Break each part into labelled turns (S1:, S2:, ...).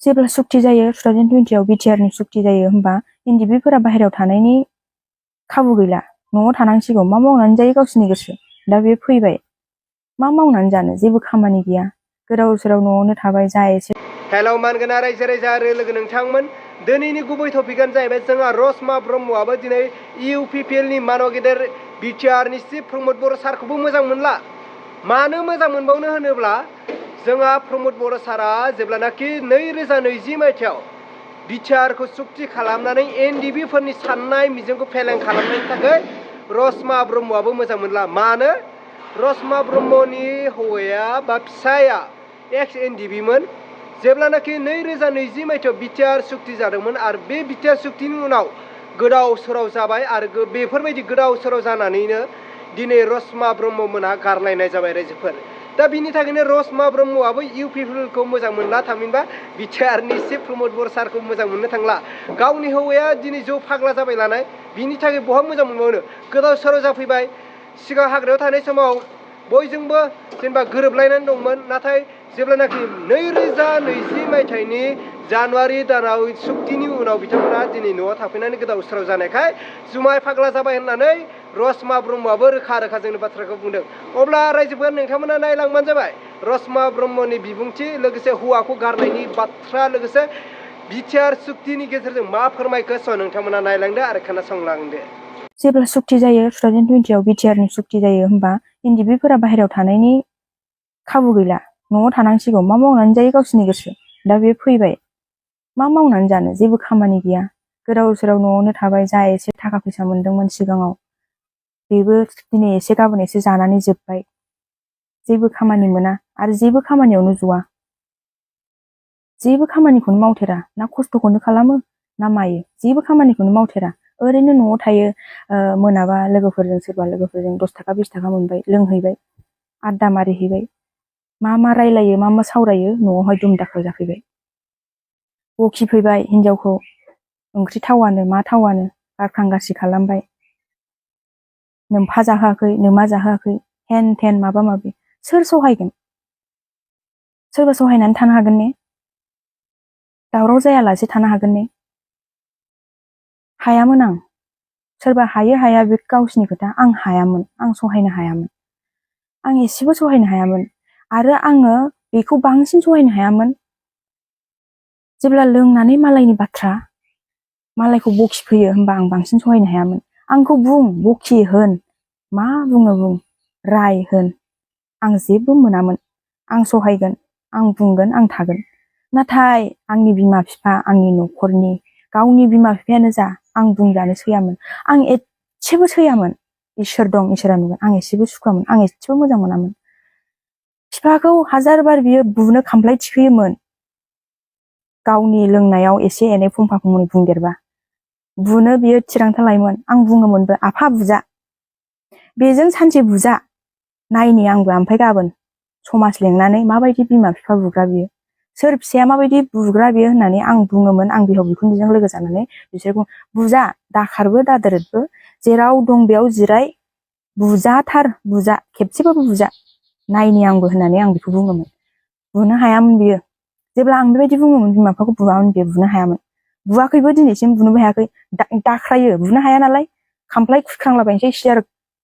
S1: जेब्ला सुक्ति जायो 2020 आव बिटिआरनि सुक्ति जायो होमबा एनडिपिफोरा बाहेरायाव थानायनि खाबु गैला, न'आव थानांसिगौ, मा मावनानै जायो गावसोरनि गोसो। दा बे फैबाय, मा मावनानै जानो, जेबो खामानि गैया, गोदाव सोराव न'आवनो थाबाय, जा एसे।
S2: हेलौ मानगोना रायजो राजा आरो लोगो नोंथांमोन, दिनैनि गुबै टपिकआनो जाहैबाय जोंहा रसमा ब्रह्मआबो दिनै इउपिपिएलनि मानव गेदेर बिटिआरनि चिफ प्रमद बर' सारखौबो मोजां मोनला। मानो मोजां मोनबावनो होनोब्ला जोंहा प्रमद बर' सारा जेब्लानाखि 2020 मायथाइयाव बिटिआरखौ सुक्ति खालामनानै एनडिपिफोरनि साननाय मिजिंखौ फेलें खालामनायनि थाखाय रसमा ब्रह्मआबो मोजां मोनला। मानो? रसमा ब्रह्मनि हौवाया बा फिसाया एक्स एनडिपिमोन। जेब्लानाखि 2020 मायथाइयाव बिटिआर सुक्ति जादोंमोन आरो बे बिटिआर सुक्तिनि उनाव गोदाव सोराव जाबाय आरो बेफोरबायदि गोदाव सोराव जानानैनो दिनै रसमा ब्रह्म मोनहा गारलायनाय जाबाय रायजोफोर। दा बिनि थाखायनो रसमा ब्रह्मआबो इउपिपिएलखौ मोजां मोनला, थामहिनबा बिटिआरनि चिफ प्रमद बर' सारखौ मोजां मोननो थांला। गावनि हौवाया दिनै जौ फाग्ला जाबाय लानाय, बिनि थाखाय बहा मोजां मोनबावनो, गोदाव सोराव जाफैबाय। सिगां हाग्रायाव थानाय समाव बयजोंबो जेनेबा गोरोबलायनानै दंमोन, नाथाय जेब्लानाखि 2020 मायथाइनि जानुवारि दानाव सुक्तिनि उनाव बिथांमोना दिनै न'आव थाफैनानै गोदाव सोराव जानायखाय जुमाय फाग्ला जाबाय होननानै रसमा ब्रह्मआबो रोखा रोखा जोंनि बाथ्राखौ बुंदों। अब्ला रायजोफोर नोंथांमोना नायलांबानो जाबाय रसमा ब्रह्मनि बिबुंथि, लोगोसे हौवाखौ गारनायनि बाथ्रा, लोगोसे बिटिआर सुक्तिनि गेजेरजों मा फोरमायखो, स' नोंथांमोना नायलांदो आरो खोनासंलांदो।
S1: जेब्ला सुक्ति जायो 2020 आव बिटिआरनि सुक्ति जायो होमबा एनडिपिफोरा बाहेरायाव थानायनि खाबु गैला, न'आव थानांसिगौ, मा मावनानै जायो गावसोरनि गोसो। दा बे फैबाय, मा मावनानै जानो, जेबो खामानि गैया, गोदाव सोराव न'आवनो थाबाय, जा एसे थाखा फैसा मोनदोंमोन सिगाङाव बेबो दिनै एसे गाबोन एसे जानानै जोब्बाय, जेबो खामानि मोना आरो जेबो खामानियावनो ज'आ, जेबो खामानिखौनो मावथेरा, ना खस्थ'खौनो खालामो ना मायो, जेबो खामानिखौनो मावथेरा, ओरैनो न'आव थायो। मोनाबा लोगोफोरजों सोरबा लोगोफोरजों 10 थाखा 20 थाखा मोनबाय, लोंहैबाय, आड्डा मारिहैबाय, मा रायलायो, मा सावरायो, न'आवहाय दुम दाखाल जाफैबाय, बखिफैबाय हिनजावखौ, ओंख्रि थावानो मा थावानो गारखां गारसि खालामबाय, नोमफा जाहोआखै, नोमा जाहोआखै, हेन थेन माबा माबि। सोर सहायगोन? सोरबा सहायनानै थानो हागोन ने? दावराव जायालासे थानो हागोन ने? हायामोन आं। सोरबा हायो हाया बे गावसिनि खोथा, आं हायामोन, आं सहायनो हायामोन, आं एसेबो सहायनो हायामोन। आरो आङो बेखौ बांसिन सहायनो हायामोन जेब्ला लोंनानै मालायनि बाथ्रा, मालायखौ बखिफैयो होमबा आं बांसिन सहायनो हायामोन। आंखौ बुं, बखि होन, मा बुङो बुं, राय होन, आं जेबो मोनामोन। आं सहायगोन, आं बुंगोन, आं थागोन। नाथाय आंनि बिमा बिफा, आंनि न'खरनि, गावनि बिमा बिफायानो जा, आं बुंजानो सैयामोन, आं एसेबो सैयामोन। इसोर दं, इसोरा नुगोन, आं एसेबो सुखुवामोन, आं एसेबो मोजां मोनामोन। बिफाखौ हाजार बार बियो बुनो खामफ्लाय थिखोयोमोन, गावनि लोंनायाव एसे एनै फंफा फंनै बुंदेरबा बुनो बियो थिरांथा लायोमोन। आं बुङोमोनबो, आफा बुजा, बेजों सानसे बुजा नायनि आंबो, ओमफ्राय गाबोन समाज लेंनानै माबायदि बिमा बिफा बुग्रा बियो, सोर फिसाया माबायदि बुग्रा बियो होननानै आं बुङोमोन। आं बिहाव बिखुनजोजों लोगो जानानै बिसोरखौ बुजा, दाखारबो दादोरदबो, जेराव दं बेयाव जिराय, बुजाथार, बुजा, खेबसेबाबो बुजा, नायनि आंबो होननानै आं बेखौ बुङोमोन। बुनो हायामोन बियो। जेब्ला आं बेबायदि बुङोमोन, बिमा बिफाखौ बुवामोन, बियो बुनो हायामोन, बुवाखैबो, दिनैसिम बुनोबो हायाखै। दाख्रायो, बुनो हाया नालाय, खामफ्लाय खुख्रांलाबायनोसै, सियार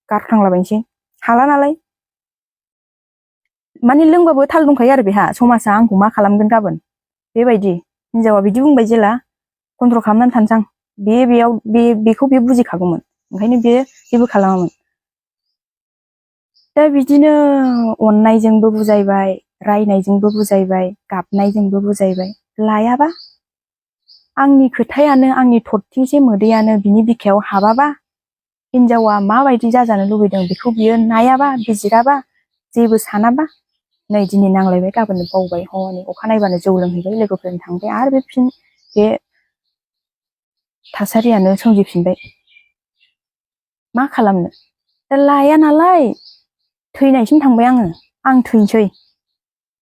S1: गारख्रांलाबायनोसै, हाला नालाय। माने लोंबाबो थाल दंखायो आरो बेहा, समाजा आंखौ मा खालामगोन गाबोन, बेबायदि। हिनजावा बिदि बुंबाय जेला कन्ट्रल खालामनानै थानोसां, बेखौ बे बुजिखागौमोन, ओंखायनो बे जेबो खालामामोन। दा बिदिनो अननायजोंबो बुजायबाय, रायनायजोंबो बुजायबाय, गाबनायजोंबो बुजायबाय, लायाबा, आंनि खोथायानो, आंनि थरथिंसे मोदैयानो बिनि बिखायाव हाबाबा, हिनजावा माबायदि जाजानो लुबैदों बेखौ बियो नायाबा, बिजिराबा, जेबो सानाबा, नै दिनै नांलायबाय, गाबोननो बावबाय, हनै अखानायबानो जौ लोंहैबाय, लोगोफोरजों थांबाय, आरो बे थासारियानो सोमजिफिनबाय। मा खालामनो? दा लाया नालाय, थैनायसिम थांबाय आङो, आं थैनोसै,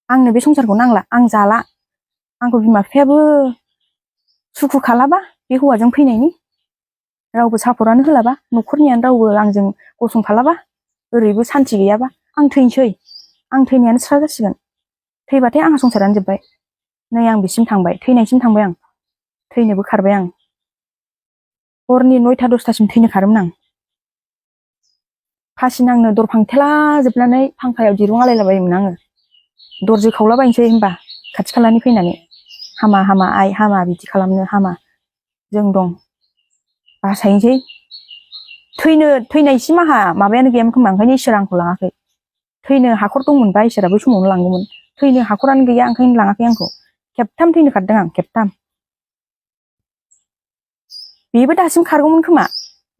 S1: आंनो बे संसारखौ नांला, आं जाला, आंखौ बिमा बिफायाबो सुखु खालाबा बे हौवाजों फैनायनि, रावबो सापर्टआनो होलाबा, न'खरनियानो रावबो आंजों गसंफालाबा, ओरैबो सान्थि गैयाबा, आं थैनोसै, आं थैनायानो स्रा जासिगोन, थैबाथाय आंहा संसारानो जोब्बाय। नै आं बिसिम थांबाय थैनायसिम थांबाय आं थैनोबो खारबाय आं हरनि 9टा 10टासिम थैनो खारोमोन आं फासि नांनो दर फांथेला जोबनानै फांखायाव दिरुं आलायलाबायोमोन आङो दरजो खावलाबायनोसै होमबा खाथि खालानि फैनानै हामा हामा आइ हामा बिदि खालामनो हामा जों दं बासायनोसै थैनायसिम आंहा माबायानो गैयामोन खोमा ओंखायनो इसोरा आंखौ लाङाखै थैनो हाखर दंमोनबा इसोरा बै समावनो लांगौमोन थैनो हाखरानो गैया ओंखायनो लाङाखै आंखौ खेबथाम थैनो खारदों आं खेबथाम बेबो दासिम खारगौमोन खोमा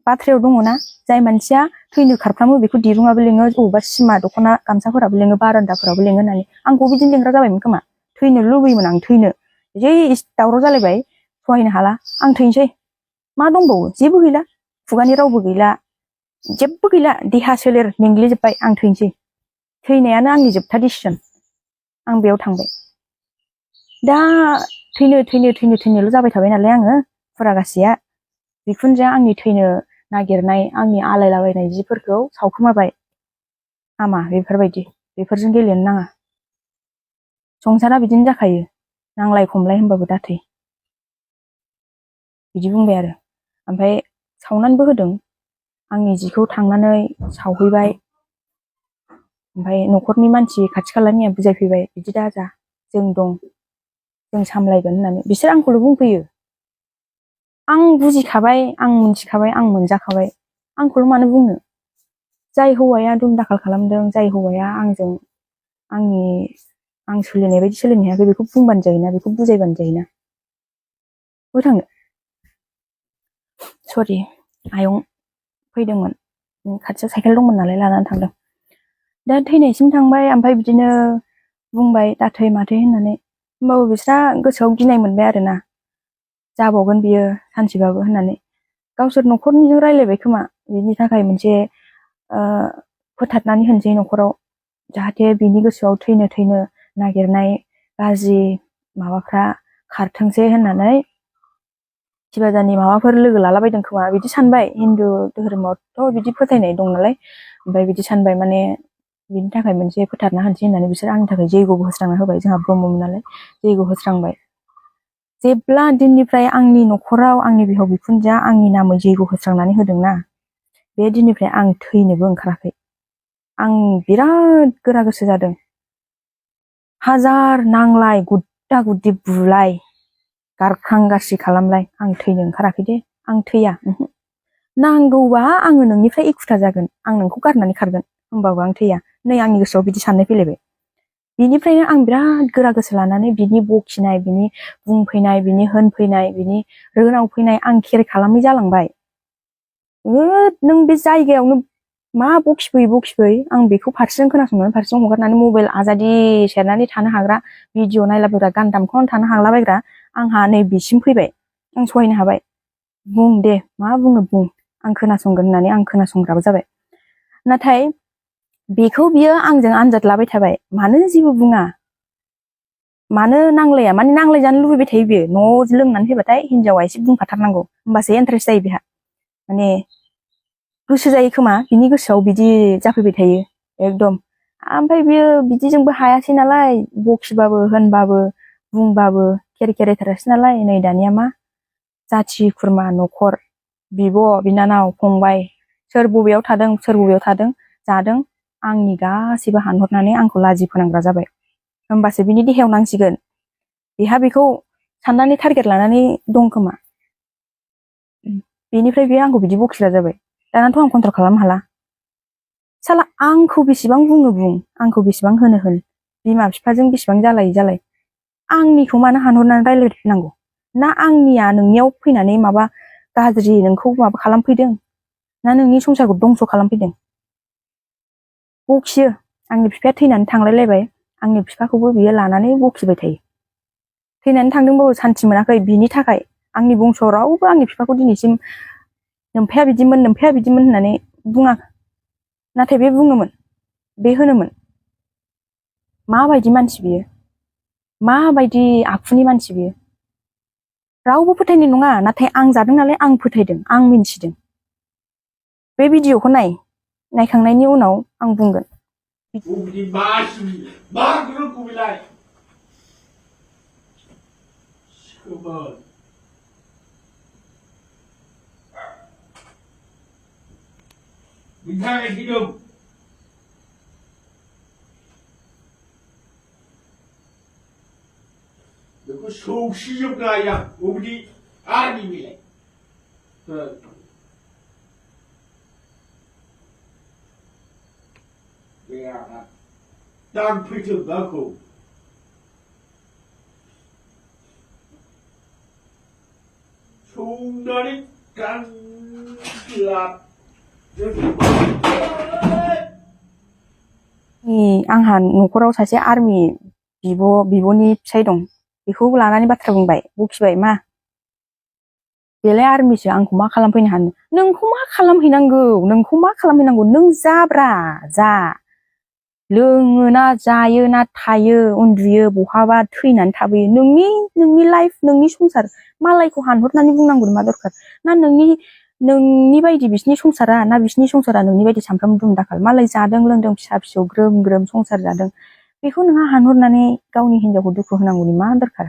S1: बाथ्रायाव दङना जाय मानसिया थैनो खारफ्रामो बेखौ दिरुङाबो लेङो बबेबा सिमा दख'ना गामसाफोराबो लेङो बारान्दाफोराबो लेङो होननानै आंखौ बिदिनो लेंग्रा जाबायमोन खोमा थैनो लुबैयोमोन आं थैनो जै दावराव जालायबाय सहायनो हाला आं थैनोसै मा दंबावो जेबो गैला खुगानि रावबो गैला जेबो गैला देहा सोलेर मेंग्लिजोब्बाय आं थैनोसै थैनायानो आंनि जोबथा डिसिसन आं बेयाव थांबाय दा थैनोल' जाबाय थाबाय नालाय आङो फुरागासेया बिखुनजोआ आंनि थैनो नागिरनाय आंनि आलायलाबायनाय जिफोरखौ सावखोमाबाय हामा बेफोरजों गेलेनो नाङा संसारा बिदिनो जाखायो नांलाय खमलाय होनबाबो दाथै बिदि बुंबाय आरो ओमफ्राय सावनानैबो होदों आंनि जिखौ थांनानै सावहैबाय ओमफ्राय न'खरनि मानसि खाथि खालानिया बुजायफैबाय बिदि दाजा जों दं जों सामलायगोन होननानै बिसोर आंखौल' बुंफैयो आं बुजिखाबाय आं मिथिखाबाय आं मोनजाखाबाय आंखौल' मानो बुंनो जाय हौवाया दुम दाखाल खालामदों जाय हौवाया आंजों आं सोलिनाय बायदि सोलिनो हायाखै बेखौ बुंबानो जायोना बेखौ बुजायबानो जायोना बबेयाव थांनो सरि आयं फैदोंमोन खाथियाव साइकेल दंमोन नालाय लानानै थांदों दा थैनायसिम थांबाय ओमफ्राय बिदिनो बुंबाय दाथै माथै होननानै होमबाबो बिस्रा गोसोआव गिनाय मोनबाय आरोना जाबावगोन बियो सानसेबाबो होननानै गावसोर न'खरनिजों रायलायबाय खोमा बिनि थाखाय मोनसे फोथारनानै होनसै न'खराव जाहाथे बिनि गोसोआव थैनो नागिरनाय गाज्रि माबाफ्रा खारथोंसै होननानै सिबाजानि माबाफोर लोगो लालाबायदों खोमा बिदि सानबाय हिन्दु धोरोमावथ' बिदि फोथायनाय दं नालाय ओमफ्राय बिदि सानबाय माने बिनि थाखाय मोनसे फोथारना होनसै होननानै बिसोर आंनि थाखाय जैग'बो होस्रांना होबाय जोंहा ब्रह्ममोन नालाय जैग' होस्रांबाय जेब्ला दिननिफ्राय आंनि न'खराव आंनि बिहाव बिखुनजोआ आंनि नामै जैग' होस्रांनानै होदोंना बे दिननिफ्राय आं थैनोबो ओंखाराखै आं बिराद गोरा गोसो जादों हाजार नांलाय गुद्दा गुद्दि बुलाय गारखां गारसि खालामलाय आं थैनो ओंखाराखै दे आं थैया नांगौबा आङो नोंनिफ्राय एखुथा जागोन आं नोंखौ गारनानै खारगोन होमबाबो आं थैया नै आंनि गोसोआव बिदि साननाय फैलायबाय बिनिफ्रायनो आं बिराद गोरा गोसो लानानै बिनि बखिनाय बिनि बुंफैनाय बिनि होनफैनाय बिनि रोनाव फैनाय आं केयार खालामै जालांबाय नों बे जायगायावनो मा बखिफै आं बेखौ फारसेजों खोनासंनानै फारसेजों हगारनानै मबाइल आजादि सेरनानै थानो हाग्रा भिडिअ नायलाबायग्रा गान दामख'नानै थानो हाग्लाबायग्रा आंहा नै बिसिम फैबाय आं सहायनो हाबाय बुं दे मा बुङो बुं आं खोनासंगोन होननानै आं खोनासंग्राबो जाबाय नाथाय बेखौ बियो आंजों आनजाद लाबाय थाबाय मानो जेबो बुङा मानो नांलाया माने नांलायजानो लुबैबाय थायो बियो न'आव लोंनानै फैबाथाय हिनजावा एसे बुंखाथारनांगौ होमबासो इन्टारेस्ट जायो बेहा माने गोसो जायो खोमा बिनि गोसोआव बिदि जाफैबाय थायो एकदम ओमफ्राय बियो बिदिजोंबो हायासै नालाय बखिबाबो होनबाबो बुंबाबो केरेक्टारासै नालाय नै दानिया मा जाथि खुरमा न'खर बिब' बिनानाव फंबाय सोर बबेयाव थादों जादों आंनि गासैबो हानहरनानै आंखौ लाजि फोनांग्रा जाबाय होमबासो बिनि देहायाव नांसिगोन बेहा बेखौ साननानै टारगेट लानानै दं खोमा बेनिफ्राय बेयो आंखौ बिदि बखिग्रा जाबाय दानाथ' आं कन्ट्रल खालामनो हाला साला आंखौ बेसेबां बुङो बुं आंखौ बेसेबां होन बिमा बिफाजों बेसेबां जालाय आंनिखौ मानो हानहरनानै रायलायनांगौ ना आंनिया नोंनियाव फैनानै माबा गाज्रि नोंखौ माबा खालामफैदों ना नोंनि संसारखौ दंस' खालामफैदों बखियो आंनि बिफाया थैनानै थांलायलायबाय आंनि बिफाखौबो बियो लानानै बखिबाय थायो थैनानै थांदोंबाबो सान्थि मोनाखै बिनि थाखाय आंनि बंस'आव रावबो आंनि बिफाखौ दिनैसिम नोमफाया बिदिमोन होननानै बुङाखै नाथाय बे बुङोमोन बे होनोमोन माबायदि मानसि बियो माबायदि आखुनि मानसि बियो रावबो फोथायनाय नङा नाथाय आं जादों नालाय आं फोथायदों आं मिन्थिदों बे भिडिअ'खौ नायखांनायनि उनाव आं बुंगोन
S3: 그만. 민상의 기름. 그 속시적 나야 우리 아님이래. 내가 땅풀 좀 넣고 송날이 깡그랍
S1: आंहा न'खराव सासे आर्मि बिब'नि फिसाय दं बेखौ लानानै बाथ्रा बुंबाय बखिबाय मा बेलाय आर्मिसो आंखौ मा खालामफैनो हानो नोंखौ मा खालामहैनांगौ नों जाब्रा जा लोङो ना जायो ना थायो उन्दुयो बहाबा थैनानै थाबोयो नोंनि लाइफ नोंनि संसार मालायखौ हानहरनानै बुंनांगौ मा दरखार ना नोंनि बायदि बिसिनि संसारा ना बिसिनि संसारा नोंनि बायदि सानफ्रामबो दुमदाखाल मालाय जादों लोंदों फिसा फिसौ ग्रोम ग्रोम संसार जादों बेखौ नोंहा हानहरनानै गावनि हिनजावखौ दुखु होनांगौनि मा दरखार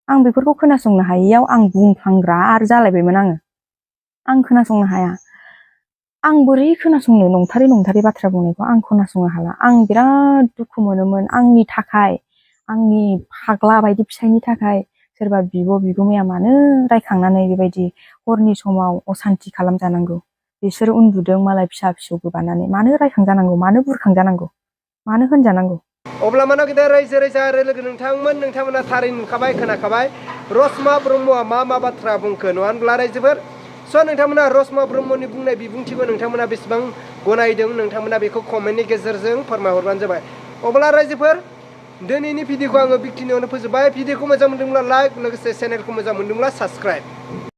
S1: आं बेफोरखौ खोनासंनो हायैयाव आं बुंफ्लांग्रा आरो जालायबायमोन आं खोनासंनो हाया आं बोरै खोनासंनो नंथारै बाथ्रा बुंनायखौ आं खोनासंनो हाला आं बिराद दुखु मोनोमोन आंनि थाखाय आंनि फाग्ला बायदि फिसायनि थाखाय सोरबा बिगुमाया मानो रायखांनानै बेबायदि हरनि समाव असान्ति खालामजानांगौ बिसोर उन्दुदों मालाय फिसा फिसौ गोबानानै मानो रायखांजानांगौ मानो बुरखांजानांगौ मानो होनजानांगौ
S2: अब्ला मानाव गेदेर रायजो राजा आरो लोगो नोंथांमोना थारै नुखाबाय खोनाखाबाय रसमा ब्रह्मआ मा बाथ्रा बुंखो नङा होनब्ला रायजोफोर स' नोंथांमोना रसमा ब्रह्मनि बुंनाय बिबुंथिखौ नोंथांमोना बेसेबां गनायदों नोंथांमोना बेखौ कमेन्टनि गेजेरजों फोरमायहरबानो जाबाय अब्ला रायजोफोर दिनैनि भिडिअखौ आङो बेखिनियावनो फोजोबबाय भिडिअखौ मोजां मोनदोंब्ला लाइक लोगोसे चेनेलखौ मोजां मोनदोंब्ला साबस्क्राइब